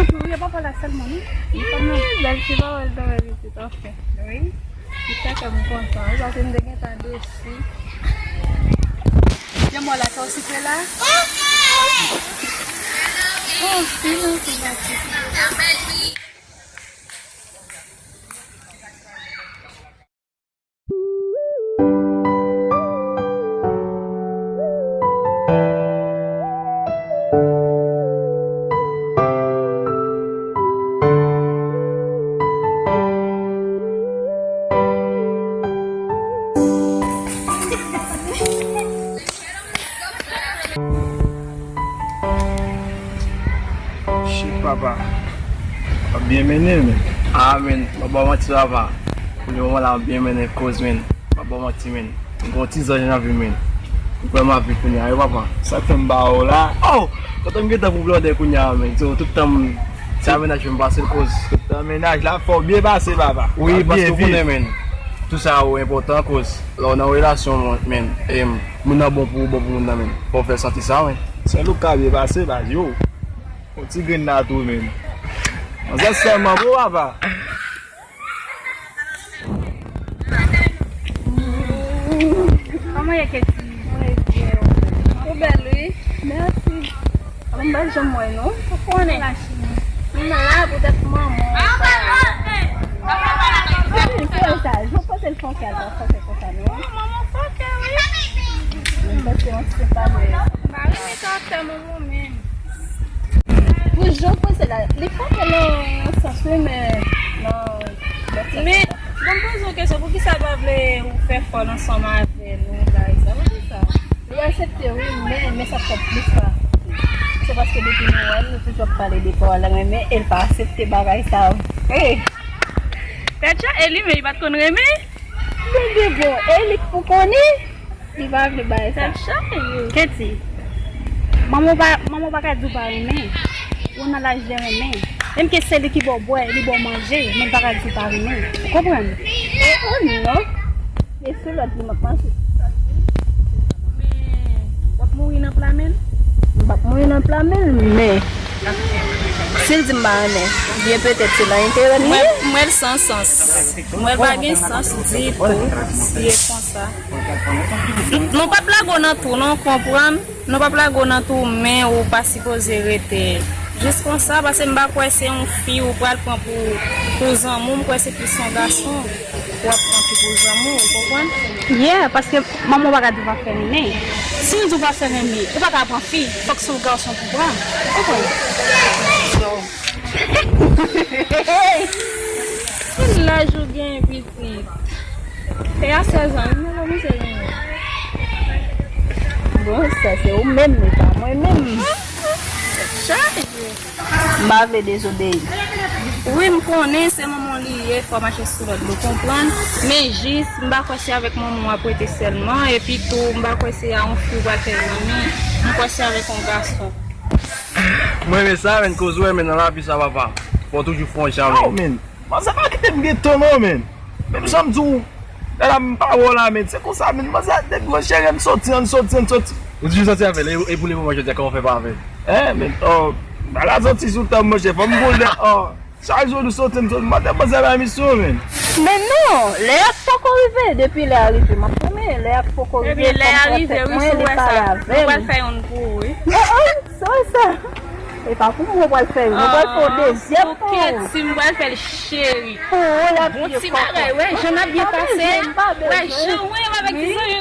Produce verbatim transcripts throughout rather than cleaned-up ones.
Wi, yo pa pale sèlman, non? Wi, bèl ti pawòl, bèl pitit, anfen. Wi. Ki fè kè m kontan, wi, paske m te gentan desi. Gen mò la ka osi fè la? Oh, si, non, si, non, si. Shit, papa. W ap byen mennen, men. Ah, men, m ap ba w manti, papa. Pou le moman la, m ap byen mennen koz, men. M ap ba w manti, men. M gen yon ti zanj nan vi m, men. Ou kwè m ap viv kounye a, wi, papa. Sa k fè m ba w la? Oh! Kontan m gentan pou blòdè kounye a, men. So, tout tan m, se a mennaj m pase l koz. Tout tan mennaj la, fò w byen pase, papa. Wi, paske w konnen, men. Tou sa yo enpòtan koz. Lè w nan relasyon, men, em, moun nan bon pou ou, bon pou moun nan, men. Fò w fè l santi sa, men. Sèl ou k ka byen pase, baz, yo. Yon ti grenn la tou, men. Manzè sèlman, bon, papa. Kòman ye, Ketty? Ou bèl, wi. Mèsi. Mwen pa janm wè non. Ou konnen. M la poutèt manman. Sa vin fè sa. Jan w panse l fè yon kè, l pa fè konsa non. Manman fè kè, wi. M panse yon ti pa de. M pa renmen karaktè manman menm. Pou jan w panse la, li fè kè nan yon sans wi, men nan lòt sans. Men, bon, m poze yon kesyon, poukisa l pa vle ou fè kò l ansanm avè nou, bagay sa, poukisa? Li aksepte wi, men, men sa k fè plis la. Se paske depi nou wè l, nou toujou ap pale de pa l renmen, e l pa aksepte bagay sa vre. Tèt chaje, e li menm, li pa t konn renmen? Men de bon, e li k pou konnen, li pa vle bay sa. Tèt chaje. Ketty, manman w pa, manman w pa ka di w pa renmen. Ou nan laj de renmen. Menm ke se li ki ba w bwè, li ba w manje, men l pa ka di w pa renmen. Ou konprann? Oh, oh, non. E sou lòt li m ap mache. Men, w ap mouri nan pla men l? M p ap mouri nan pla men l, men si l di m pa renmen, byen petèt se nan enterè m li ye. M wè l san sans. M wè l pa gen sans ditou, si e konsa. Nou p ap lage w nan twou, non, konprann? Nou p ap lage w nan twou, men ou pa sipoze rete jis konsa, paske m pa kwè se yon fi ou pral pran pou, pou zanmi w, m kwè se plis yon gason w ap pran ki pou zanmi w, ou konprann? Yeah, paske manman w pa ka di w pa fè renmen. Si l di w pa fè renmen, ou pa ka pran fi, fòk se yon gason pou pran. Ou konprann? So, ki laj ou gen, pitit? E a sèz an, wi, mwen kòmanse renmen. Bon, sa se ou menm, men pa mwen menm. Chaje. M pa vle dezobeyi. Wi, m konnen se manman w li ye, fò w mache sou lòd li, w konprann. Men jis, m pa kwè se avèk manman w ap rete sèlman, epi tou, m pa kwè se a yon fi w pral fè zanmi, m kwè se avèk yon gason. Mwen renmen sa, men koz ou wè, men nan lavi sa, papa. Fò w toujou fè yon jan, men. Oh, men. Manzè pa kite m gen tan non, men. Menm jan m di w, lè la m pa wè w la, men. Se konsa, men. Manzè, depi mwen cheri, ann soti, ann soti, ann soti. Ou toujou soti avè l, e, e pou le moman jodi a, kòman w fè pa avè l? Hein, men, oh, ba la soti sou tan, monchè, fò m boule, oh. Chak jou nou soti, m soti, m pa te panse bay misyon, men. Men non, lè a poko rive, depi lè a rive, m ap renmen, lè a poko rive, fò m pran tèt mwen, li pale avè m. Epi lè a rive, wi, si w wè sa, nou pral fè youn pou ou, wi. Oh, oh, sa, sa. E pa pou mwen pral fè, mwen pral fè yon dezyèm pou ou. Ketty, m pral fè l cheri. Pou ou, l ap vye kòkò. Bon ti bagay, wè, jan n ap byen pase. Wè, jan mwen avèk ti zanj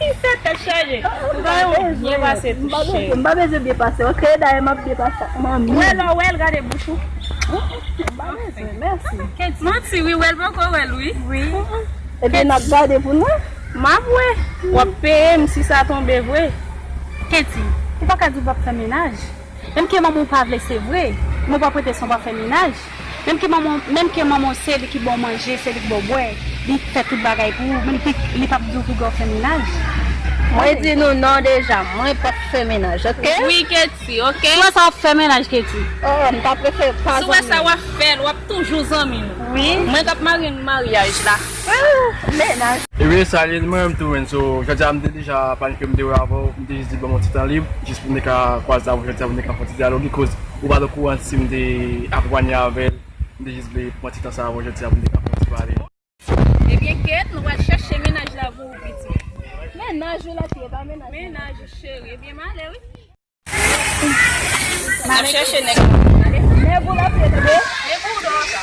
ki fè tèt chaje. M ba yo byen pase tou cheri. M pa bezwen byen pase, ok? Dayè m ap byen pase ak manmi. Wè lè w wè l, gade bouch ou. M pa bezwen, mèsi. Manti, wi, wè l poko wè l, wi. Wi. Ebyen, n ap gade pou nou. M ap wè. W ap peye m si sa tonbe vre. Ketty, ou pa ka di w p ap fè mennaj. Menm ke manman w pa vle, se vre, men w p ap rete san w pa fè mennaj. Menm ke manman, menm ke manman w se li ki ba w manje, se li ki ba w bwè, li fè tout bagay pou ou, men li, li p ap di w piga w fè mennaj. Mwen di nou non deja, mwen p ap fè mennaj, ok? Wi, Ketty, ok? Si w wè sa w ap fè mennaj, Ketty. Oh, m ta prefere pa zanmi. Si w wè sa w ap fè l, w ap toujou zanmi nou. Wi. Mwen k ap marye n maryaj la. Ah, mennaj. Ebyen, sa li, mwen menm tou, men, so, jodi a, m te deja planifye, m te wè avè w, m te jis di, ban m yon ti tan lib, jis pou m te ka kwaze avè w jodi a, pou m te ka fè yon ti dyaloge, koz Ou pa t okouran si m te akonpanye avè l, m te jis vle pran ti tan sa avè w jodi a pou m te ka fè yon ti pale. Ebyen, Kate, nou pral chèche mennaj la pou ou, pitit. Mennaj ou l ap ye, pa mennaj. Mennaj ou, cheri. Ebyen, m ale, wi. M ap chèche nèg. Nèg ou l ap ye, tande? Nèg ou dò sa.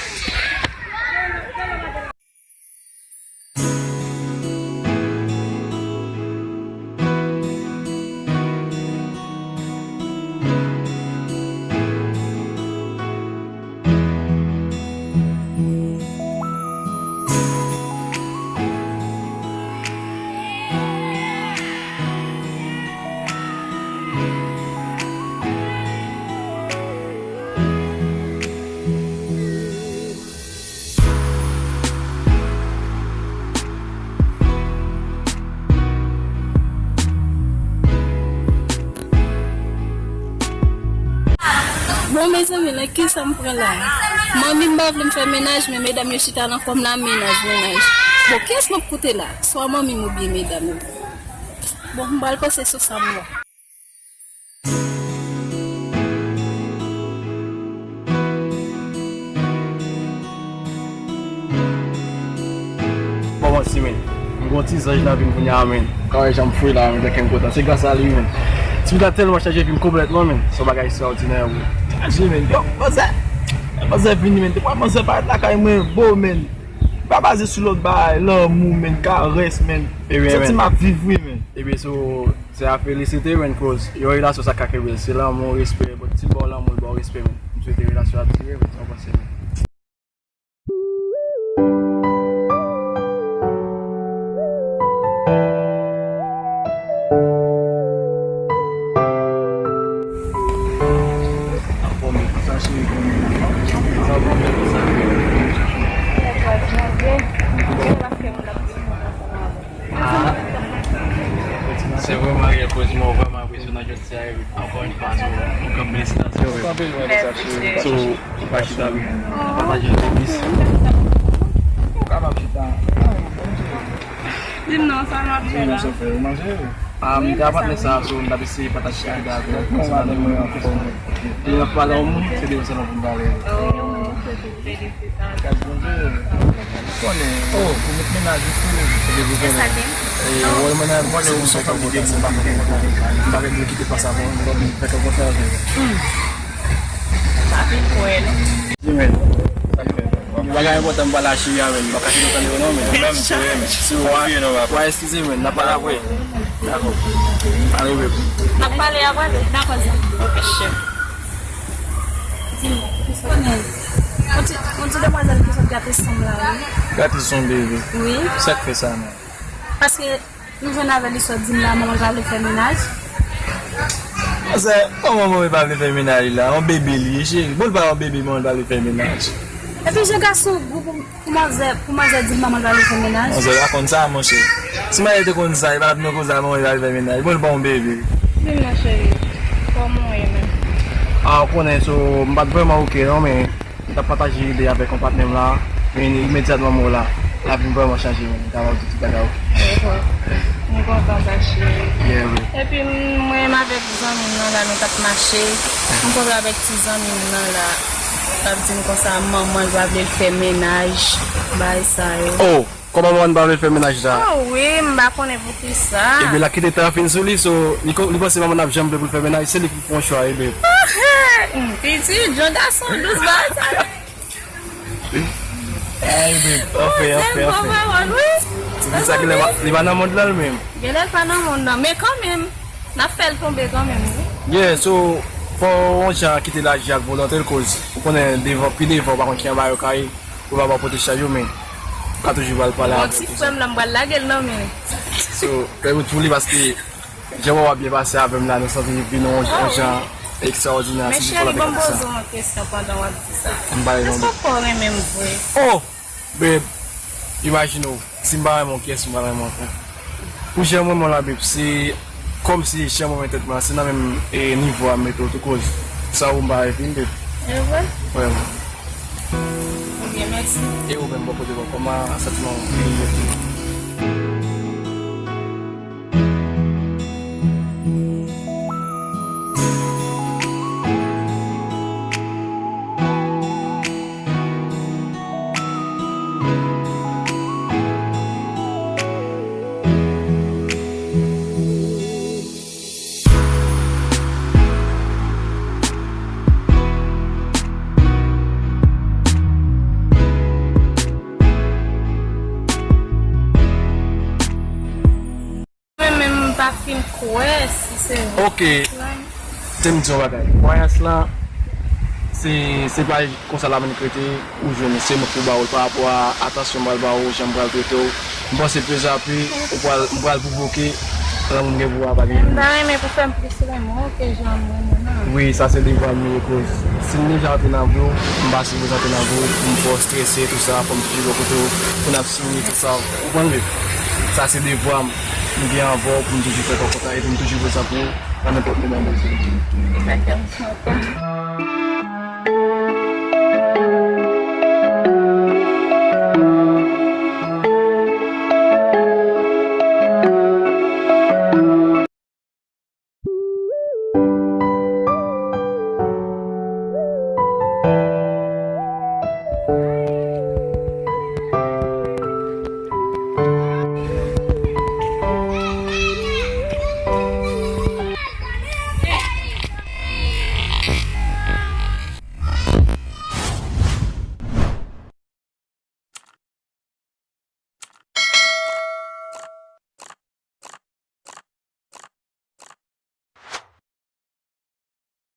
Bon, mezanmi, nan kisa m pran la? Manmi m pa vle m fè mennaj, men medam yo chita nan kò m la, mennaj, mennaj. Bon, kiyès m ap koute la? Swa manmi m oubyen medam yo. Bon, m pral panse sou sa m wè. Bon, bon, si, men. M gon ti zanj nan vi m kounye a, men. Ka wè jan m fre la, men, tèlke m kontan. Se gras a li, men. Ti pitit la tèlman chanje vi m konplètman, men. Se yon bagay ekstraòdinè, wi. Chanje, men. Yo, manzè. Manzè vini, men. Depi manzè parèt lakay mwen, bo, men. Pa baze sou lòt bagay, lanmou, men, karès, men. Ebyen, santi men. M ap viv, wi, men. Ebyen, so, se a felisite, men, koz yon relasyon sa ka kenbe, se lanmou, respè, bon, si l ba w lanmou, l ba w respè, men. M swete relasyon ap dire, men, sa w panse, men. Se vrèman rèl koz mwen vrèman enpresyonè jodi a, wi. Ankò yon fwa, so, yon grann felisitasyon, wi. Mèsi. So, pa chita, wi. Pataje, wi. Ou kapab chita. Di m non, sa nou ap fè la? Sa w fè, ou manje? Ah, m te ap ap sa, so, m t ap eseye pataje chita avè w. Bon, madanm mwen anfòm. E n ap pale yon moun, se de moun sèlman pou m pale. Oh, se tout, felisitasyon. Gad Bondye. Konnen, oh, pou met mennaj ou sou li. E, wòl mennaj, konnen ou se yon moun ki gen bon, m pa konn kontan. M pa vle kite pase avè w, m fè kòb kontan avè w. Hmm. Sa fin kwè, non? Di men. Sa k fè? Yon bagay enpòtan m pale a cheri a, men. M pa ka kite w tande yo non, men. Ou menm tou, wi, men. Si w a, w a eskize, men. N ap pale apre. Dakò. Ale, men. N ap pale apre, men. Dakò, sa. Ok, cheri. Di mwen, ou konnen, yon ti, yon ti demwazèl ki sot gate san m la, wi. Gate san w, bebe? Wi. Sa k fè sa, non? Paske nou jwenn avè l, li sot di m la, manman l pa vle fè mennaj. Manzè, kòman manman l pa vle fè mennaj la? Yon bebe li ye, cheri. Bon, l pa yon bebe, manman l pa vle fè mennaj. Epi, jan gason gou pou, pou manzè, pou manzè di m manman l pa vle fè mennaj. Manzè pa konn sa, monchè. Si manzè te konn sa, li pa t ap nan koze a, manman l pa vle fè mennaj. Bon, l pa yon bebe. Di m non, cheri. Kòman w ye menm? Ah, ou konnen, so, m pa t vrèman oke, non, men m t ap pataje ide avèk yon patnè m la, men imedyatman m wè w la, lavi m vrèman chanje, men m ta ba w tout bagay. Mwen kontan sa, cheri. Yeah, wi. Epi, m, mwen menm avèk zanmi m nan la, nou t ap mache. M kontre avèk ti zanmi m nan la. L ap di m konsa, manman l pa vle l fè mennaj, bagay sa yo. Oh! Kòman manman n pa vle l fè mennaj la? Oh wi, m pa konnen poukisa. Ebyen, l ap kite tan an fin sou li, so, li ko-, li panse manman n ap janm vle pou l fè mennaj, se li ki pran chwa, ebyen. Hmm, pitit, jan gason dous bagay sa yo. Ay, ebyen, anfen, anfen, anfen. Ti fi sa genlè pa, li pa nan mond lan, li menm. Genlè l pa nan mond lan, men kanmenm, n ap fè l tonbe kanmenm, wi. Yeah, so, fò w yon jan kite laji ak volonte l, koz ou konnen devan, pi devan, ou pa konn ki anba yo ka ye. Ou pa ba pote chay yo, men ou ka toujou pral pale avè l. Bon, ti frè m nan, m pral lage l nan men. So, fè wout pou li, paske jan w ap byen pase avè m la, nou santi vin yon, yon jan ekstraòdinè. Men cheri, ban m poze w yon kesyon pandan w ap di sa. Èske w poko renmen m vre? Oh! Babe, imajine w, si m pa renmen w, kiyès m pral renmen ankò? Pou jan mwen, mwen la, babe, se kòmsi jan mwen wè tèt mwen, se nan menm, e, nivo a m mete w tou koz. San ou m pa rete, babe. E vre? Vrèman. Ebyen, mèsi. E ou menm, bò kote w, kòman santiman w ye? Kwè si se vre. Ok. Te m di yon bagay. Kwayans lan, se, se pa konsa l ap annik rete, ou jwenn se mwen ki pou ba ou l pa rapò a atansyon m pral ba ou, jan m pral trete w. M panse pezapri, ou pral, m pral pwouvoke, lan moun gen pou ap ale. M ta renmen pou fè m plis renmen w ke jan m renmen w nan. Wi, sa se devwa m ye, koz si m deja antre nan vi w, m pa sipoze antre nan vi w pou m fè w strese, tou sa, pou m toujou bò kote w, pou n ap siye, tou sa. Ou konprann, babe? Sa se devwa m. M gen anvè w pou m toujou fè konsa e pou m toujou prezan pou ou nan nenpòt moman bezwen. Sa fè m kontan.